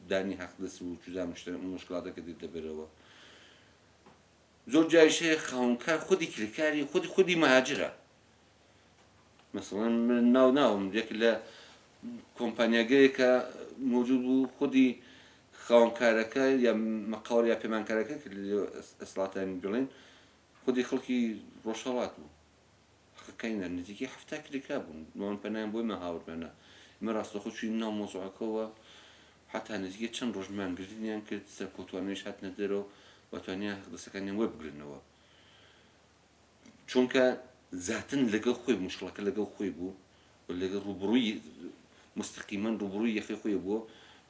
دانی حەقدەست و چوزان مشکلاتەکە دێتە بەرەوە زۆر جاریش هەیە خاوەنکار خودی کرێکاری خودی خودی مهاجرە مەسەڵەن من ناو ناوم یەک لە کۆمپانیاگەیەکە موجود بوو خودی خاوەنکارەکە یا مەقاوڵ یا پەیمانکارەکە کە ئەسڵاتانی بڵێن خودی خەڵکی ڕۆژهەڵات بوو حەقەکانی نزیکەی 70 کرێکار بوون ئەوان پەنایان بۆ ئێمە هاوردمانە ئێمە ڕاستەخۆ چوین ناو مۆزوعەکەوە حتا نزیکەی چەند ڕۆژ مانگرتنیان کرد سەرکەوتوانەیش هاتنە دەرەوە و توانیان حەقدەستەکانیان وەربگرنەوە چونکە زاتن لەگەڵ خۆی موشکڵەکە لەگەڵ خۆی بوو و لەگەڵ ڕووبڕووی مستەقیمەن ڕووبڕووی یەخەی خۆی بووە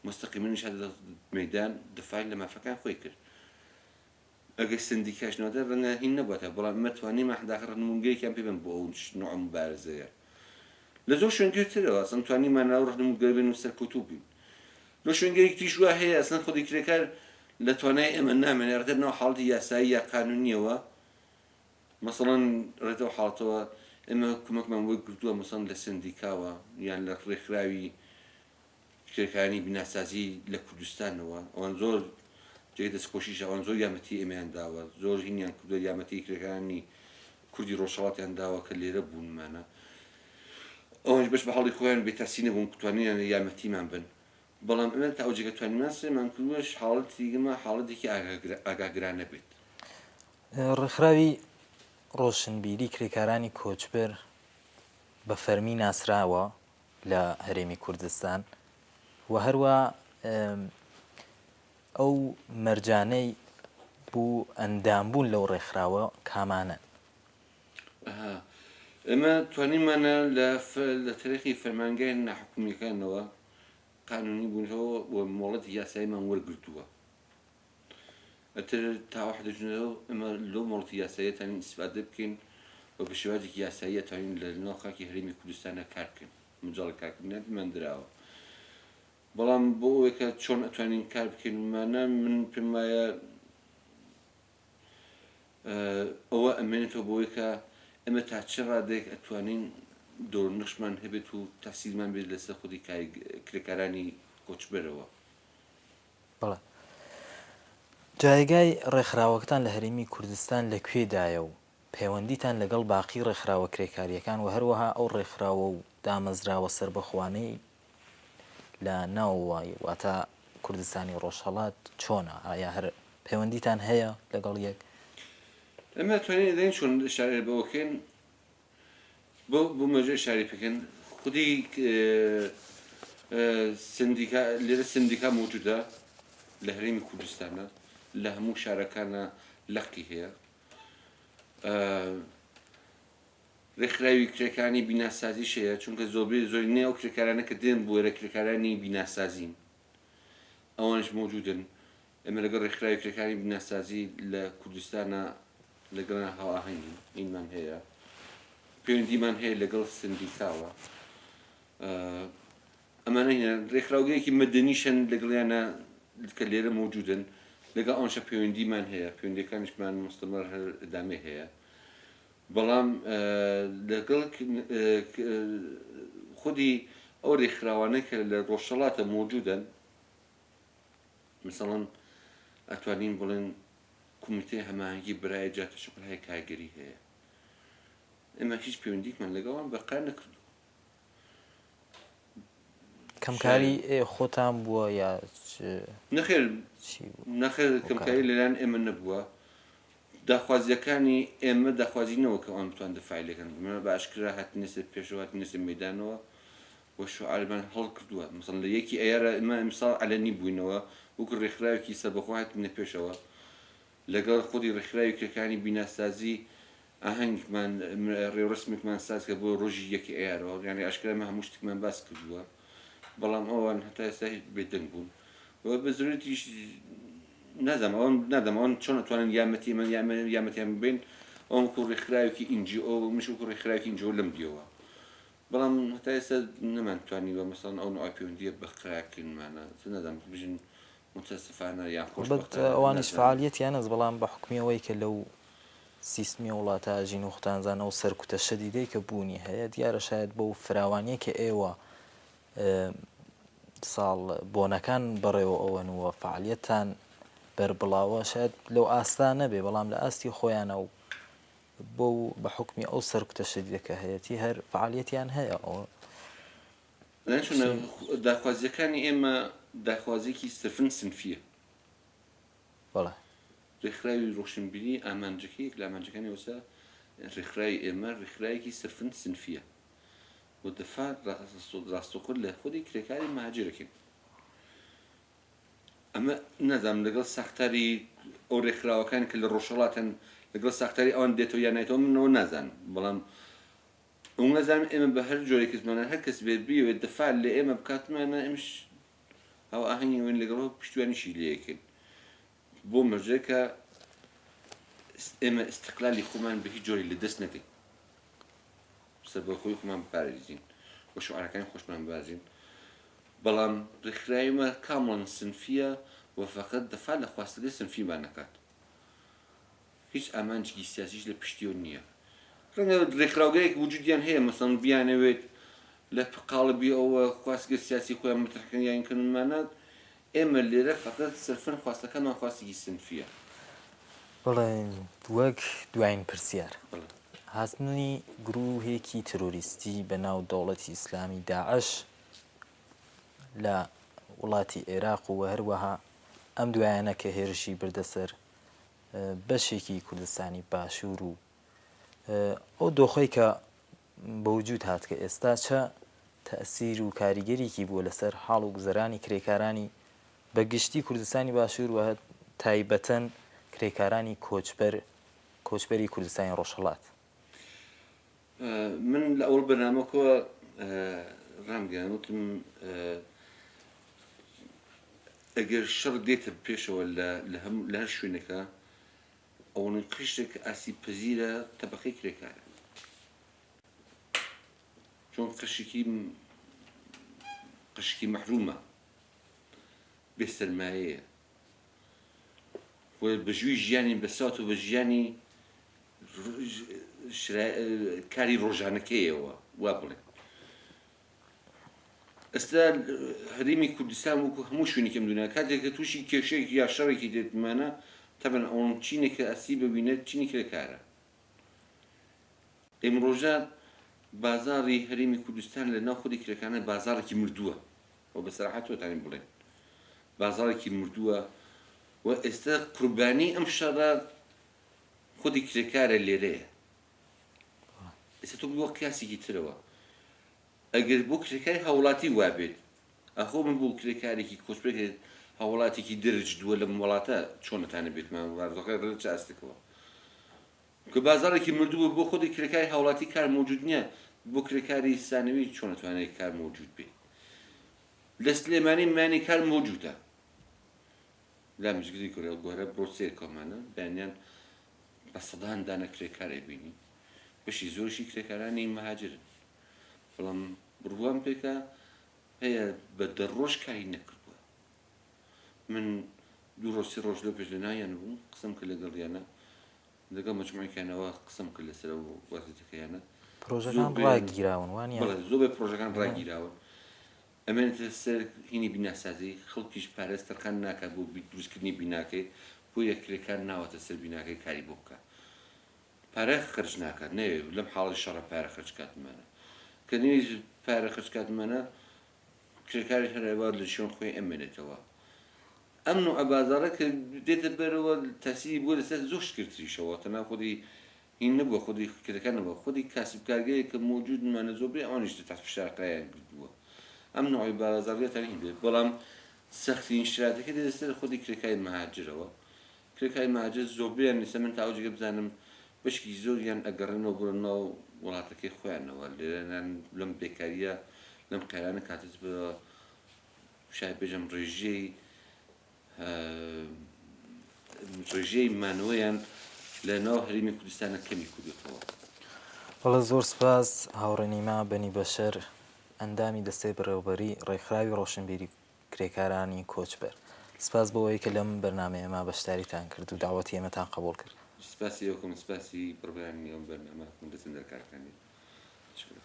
مستەقیمەنیش هاتە مەیدان دفاعی لە مافەکان خۆی کرد ئەگەر سندیکاش نەوەتە ڕەنگە هین نەبووەتە بەڵام ئێمە توانیمان داخل ڕەهنموونگەیەکیان پێ بن بۆ ئەو نوع مبارزەیە لە زۆر شوێنگەی ترەوە ئەسڵەن توانیمان ئەو ڕەهنموونگەرە بن و سەرکەوتوو بووین لە شوێنگەیەکی تریش وا هەیە ئەسڵەن خودی کرێکار لە توانای ئێمە نامێنێ ڕێتە ناو حاڵەتی یاسایی یا قانونیەوە مەسەڵەن ڕێتە ئەو حاڵەتەوە ئێمە کومەکمان وەرگرتووە مەسەڵەن لە سەندیکاوە یان لە ڕێکخراوی کرێکارانی بیناسازی لە کوردستانەوە ئەوان زۆر جێگەی دەستخۆشیشە ئەوان زۆر یارمەتی ئێمەیان داوە زۆر هینیان کردووە یارمەتی کرێکارانی کوردی ڕۆژهەڵاتیان داوە کە لێرە بوونمانە ئەوانش بەش بە حاڵی خۆیان بێتاسی نەبوون توانیان یارمەتیمان بن بەڵام ئێمە تا ئەو جێگە توانیمان سێمان کردووەش حاڵەتی گەمە حاڵەتێکی ئاگاگرانە بێت. ڕێکخراوی ڕۆشنبیری کرێکارانی کۆچبەر بە فەرمی ناسراوە لە هەرێمی کوردستان و هەروە ئەو مەرجانەی بوو ئەندامبوون لەو ڕێکخراوە کامانەن؟ ئێمە توانیمانە لە تەریقی فەرمانگای ناحکومیەکانەوە قانونی بوونەوە و مۆڵەتی یاساییمان وەرگرتووە ئەتر تا ئەو حدە چونەوە ئێمە لەو مۆڵەتی یاساییە توانین ئیسفادە بکەین و بە شێوازێکی یاسایی ئەتوانین لە ناو خاکی هەرێمی کوردستانە کار بکەین مجاڵی کارکردنیان پێمان دراوە بەڵام بۆ ئەوەی کە چۆن ئەتوانین کار بکەین مانە من پێم وایە ئەوە ئەمێنێتەوە بۆی کە ئێمە تا چ ڕادەیەک ئەتوانین دەور نەخشمان هەبێت و تاسیرمان بێت لەسەر خودی کرێکارانی کۆچبەرەوە. بەڵێ. جایگای ڕێکخراوەکەتان لە هەرێمی کوردستان لە کوێدایە و پەیوەندیتان لەگەڵ باقی ڕێکخراوە کرێکارییەکان و هەروەها ئەو ڕێکخراوە و دامەزراوە سەربەخۆانەی لە ناوەوە واتە کوردستانی ڕۆژهەڵات چۆنە؟ ئایا هەر پەیوەندیتان هەیە لەگەڵ یەک؟ ئێمە توانین دەین چۆن ئشارە بەوە بکەین بۆ بۆ مەرجە ئشارەی پێکەن خودی سندیکا لێرە سندیکا مەوجودە لە هەرێمی کوردستانە لە هەموو شارەکانە لەقی هەیە ڕێکخراوی کرێکارانی بیناسازیش هەیە، چونکە زۆربەی زۆرینەی ئەو کرێکارانە کە دێن بۆ ئێرە کرێکارانی بیناسازین، ئەوانیش مەوجودن. ئێمە لەگەڵ ڕێکخراوی کرێکارانی بیناسازی لە کوردستانا لەگەڵیان هاوئاهەنگین، ئینمان هەیە، پەیوەندیمان هەیە لەگەڵ سندیکاوە. ئەمانە هینە ڕێکخراوگەیەکی مەدەنیش هەن لەگەڵیانە کە لێرە مەوجودن، لەگەڵ ئەوانشە پەیوەندیمان هەیە، پەیوەندیەکانیشمان مستەمەڕ هەر ئیدامەی هەیە. بەڵام لەگەڵ خودی ئەو رێکخراوانەی کە لە رۆژهەڵاتە مەوجودەن مەسەڵەن ئەتوانین بڵێن کومیتەی هەماهەنگی برای جا تەشەکول هەیە کارگەری هەیە ئێمە هیچ پەیوەندیکمان لەگەڵان بەرقەرار نەکردووە. کەمکاری خۆتان بووە یا نەخێر نەخێر کەمکاری لەلایەن ئێمە نەبووە داخوازیەکانی ئێمە داخوازی نەوە کە ئەوان بتوان دفاعی لێکەن ئێمە بە ئاشکرا هاتینە سەر پێشەوە هاتینە سەر مەیدانەوە و شعارمان هەڵکردووە مەسەڵەن لە یەکی ئەیارە ئێمە ئەمساڵ عەلەنی بووینەوە وەکو ڕێکخراوێکی سەربەخۆ هاتینە پێشەوە لەگەڵ خودی ڕێکخراوی کرێکارانی بیناسازی ئاهەنگمان ڕێوڕەسمێکمان ساز کرد بۆ ڕۆژی یەکی ئەیارەوە یانی ئاشکرا ئێمە هەموو شتێکمان باس کردووە بەڵام ئەوان هەتا ئێستا هیچ بێدەنگ بوون و بە زۆرێتیش نازانم ئەوان نادەم ئەوان چۆن ئەتوانن یارمەتی من یارمەتیان ببین ئەوان وەکو ڕێکخراوێکی NGO منیش وەکو ڕێکخراوێکی NGO لەم دیەوە بەڵام هەتا ئێستا نەمانتوانیوە مەسەڵەن ئەو نوعە پەیوەندییە بەرقەرارکردنمانە نازانم بژین متاسفانە یان هەڵبەت خۆشبەختانە ئەوانیش نازانم. فەعالیەتیان هەس بەڵام بە حوکمی ئەوەی کە لەو سیستمی وڵاتە ئەژین و خۆتان زان ئەو سەرکوتە شەدیدەی کە بوونی هەیە دیارە شایەد بەو فراوانیە کە ئێوە ساڵ بۆنەکان بەڕێوە ئەوەن و فەعالیەتتان بەربڵاوە شایەد لەو ئاستا نەبێ بەڵام لە ئاستی خۆیانە و بەو بە حوکمی ئەو سەرکوتە شەدیدە کە هەیەتی هەر فەعالیەتیان هەیە ئەوە ناچونە داخوازیەکانی ئێمە داخوازیەکی سرفن سنفیە. بەڵێ. رێکخراوی رۆشنبیری ئامانجەکەی یەک لە ئامانجەکانی ئەوەسە رێکخراوی ئێمە رێکخراوێکی سرفن سنفیە و دفاع راستەوخۆ لە خودی کرێکاری مهاجرەکەین. ئەمە نازانم لەگەڵ ساختاری ئەو رێکخراوەکان کە لە رۆژهەڵاتن لەگەڵ ساختاری ئەوان دێتەوە یان نایتەوە من ئەوە نازانم بەڵام ئەوە نازانم ئێمە بە هەر جۆرێک زمانە هەر کەس بێت بیەوێت دفاع لە ئێمە بکاتمانە ئێمەش هاوئاهەنگی وین لەگەڵ پشتیوانیشی لێ یەکەین بۆ مەرجێک کە ئێمە ئیستقلالی خۆمان بە هیچ جۆری لە دەست نەدەین سەربەخۆی خۆمان بپارێزین و شعارەکانی خۆشمان بازین بەڵام ڕێکخراوی مە کامڵەن سنفیە و فەقەت دەفاع لە خواستەکەی سنفیمان نەکات هیچ ئامانجێکی سیاسیش لە پشتیەوە نییە. ڕەنگە ڕێکخراوگەیەک وجودیان هەیە مەسەڵەن بیانەوێت لە قاڵبی ئەوە خواستگە سیاسی خۆیان مەترح کەن یان کەن مانا ئێمە لێرە فەقەت سرفەن خواستەکانمان خواستێکی سنفیە. بەڵێ وەک دوایین پرسیار. هاتنی گروهێکی ترۆریستی بە ناو دەوڵەتی ئیسلامی داعش لە وڵاتی عێراق و هەروەها ئەم دوایانە کە هێرشی بردە سەر بەشێکی کوردستانی باشوور و ئەو دۆخەی کە بەوجود هات کە ئێستا چە تەئسیر و کاریگەریکی بووە لەسەر حاڵ و گوزەرانی کرێکارانی بە گشتی کوردستانی باشوور و تایبەتەن کرێکارانی کۆچبەر کۆچبەری کوردستانی ڕۆژهەڵات. من لە ئەوەڵ بەرنامەکەوە ڕامگەیاند وتم ئەگەر شەڕ دێتە پێشەوە لە لە هەر شوێنێکە ئەوەنەی قشتێک کە ئاسیب پەزیرە تەبەقەی کرێکارە چۆن قشێکی قشکی مەحرومە بێ سەرمایەیە بۆیە بژوی ژیانی بەسات و بە ژیانی کاری ڕۆژانەکەیەوە وا بڵێن ئێستا هەرێمی کوردستان وەکو هەموو شوێنێکی ئەم دنیا کاتێک کە تووشی کێشەیەک یا شەڕێکی دێتمانە تەبەن ئەوەن چینێک کە ئەسی ببینێت چینی کرێکارە ئیمڕۆژە بازاڕی هەرێمی کوردستان لە ناو خودی کرێکانە بازاڕێکی مردووە و بە سەراحەت تۆتانین بڵێن بازاڕێکی مردووە و ئێستا قوربانی ئەم شەڕە خودی کرێکارە لێرەیە ئێستا تۆ بۆ قیاسێکی ترەوە ئەگەر بۆ کرێکاری هاوڵاتی وابێت ئاخۆ من بۆ کرێکارێکی کۆچبەر هاوڵاتێکی درج دووە لەم وڵاتە چۆنەتانە بێتمان وارزەکە لە چ ئاستێکەوە کە بازاڕێکی مردوو بۆ خودی کرێکاری هاوڵاتی کار مەوجود نییە بۆ کرێکاری سانەوی چۆن ئەتوانێت کار مەوجود بێت لە سلێمانی مانی کار مەوجودە لا مزگەوتی گۆرە گۆرە بڕۆ سەیر کۆمانە بەیانیان بە سەدان دانە کرێکار ئەبینی بەشی زۆرشی کرێکارانی مهاجرن بەڵام بڕوام پێکە هەیە بە دە ڕۆژ کاری نەکردووە من دوو ڕۆژ سێ ڕۆژ لەو پێش لە ناویان بووم قسەم کرد لەگەڵیانە لەگەڵ مەجموعێکیانەوە قسەم کرد لەسەر ئەو وەزیتەکەیانە پرۆژەکان ڕاگیراون وانە زۆربەی پرۆژەکان ڕاگیراون. ئەمێنێتە سەر هینی بیناسازی، خەڵکیش پارە تەرخان ناکات بۆ دروستکردنی بیناکەی، بۆیە کرێکار ناوەتە سەر بیناکەی کاری بۆ بکات. پارە خەرج ناکات، نەیەوێت لەم حاڵی شەڕە پارە خەرج کاتمانە. کە نەویست پارە خەرج کاتمانە، کرێکاریش هەر ئەوا لە شوێن خۆی ئەمێنێتەوە. ئەم نوعە بازاڕە کە دێتە بەرەوە تەسیری بووە لەسەر زۆر شتکر تریشەوە، تەنها خودی هین نەبووە خودی کرێکار نەبووە خودی کاسبکارگەیەک کە مەوجودمانە زۆربەی ئەوانیش لە تەحت فشار قەرایان گرتووە ئەم نوعی بازاڕیەتان هین بێت بەڵام سەخترین شراتەکە دێتە سەر خودی کرێکاری مهاجرەوە کرێکاری مهاجر زۆربەیان ئێستا من تا ئەو جێگە بزانم بەشێکی زۆریان ئەگەڕێنەوە بۆ ناو وڵاتەکەی خۆیانەوە لێرە لەم بێکاریە لەم قەیرانە کاتێت بە شاید بێژم ڕێژەی ڕێژەی مانەوەیان لە ناو هەرێمی کوردستانە کەمی کردوێتەوە. بەڵێ زۆر سپاس هاوڕێ نیما بەنی بەشەر ئەندامی دەستەی بەڕێوەبەری ڕێکخراوی ڕۆشنبیری کرێکارانی کۆچبەر سپاس بۆ ئەوەی کە لەم بەرنامەیەما بەشداریتان کرد و دەعوەتی ئێمەتان قبوڵ کرد. سپاسی ئێوە کەم سپاسی بڕیارانی ئەم بەرنامە کەم دەستەندەرکارەکانی. شکرا.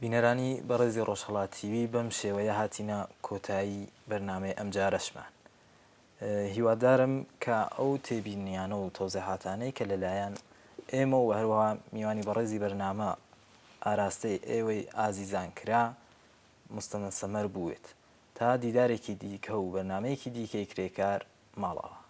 بینەرانی بەڕێزی ڕۆژهەڵات تیوی بەم شێوەیە هاتینە کۆتایی بەرنامەی ئەمجارەشمان. هیوادارم کە ئەو تێبینیانە و تەوزیحاتانەی کە لەلایەن ئێمە و هەروەها میوانی بەڕێزی بەرنامە ئاراستەی ئێوەی ئازیزان کرا مستەمەسەمەر بووێت. تا دیدارێکی دیکە و بەرنامەیەکی دیکەی کرێکار ماڵاوا.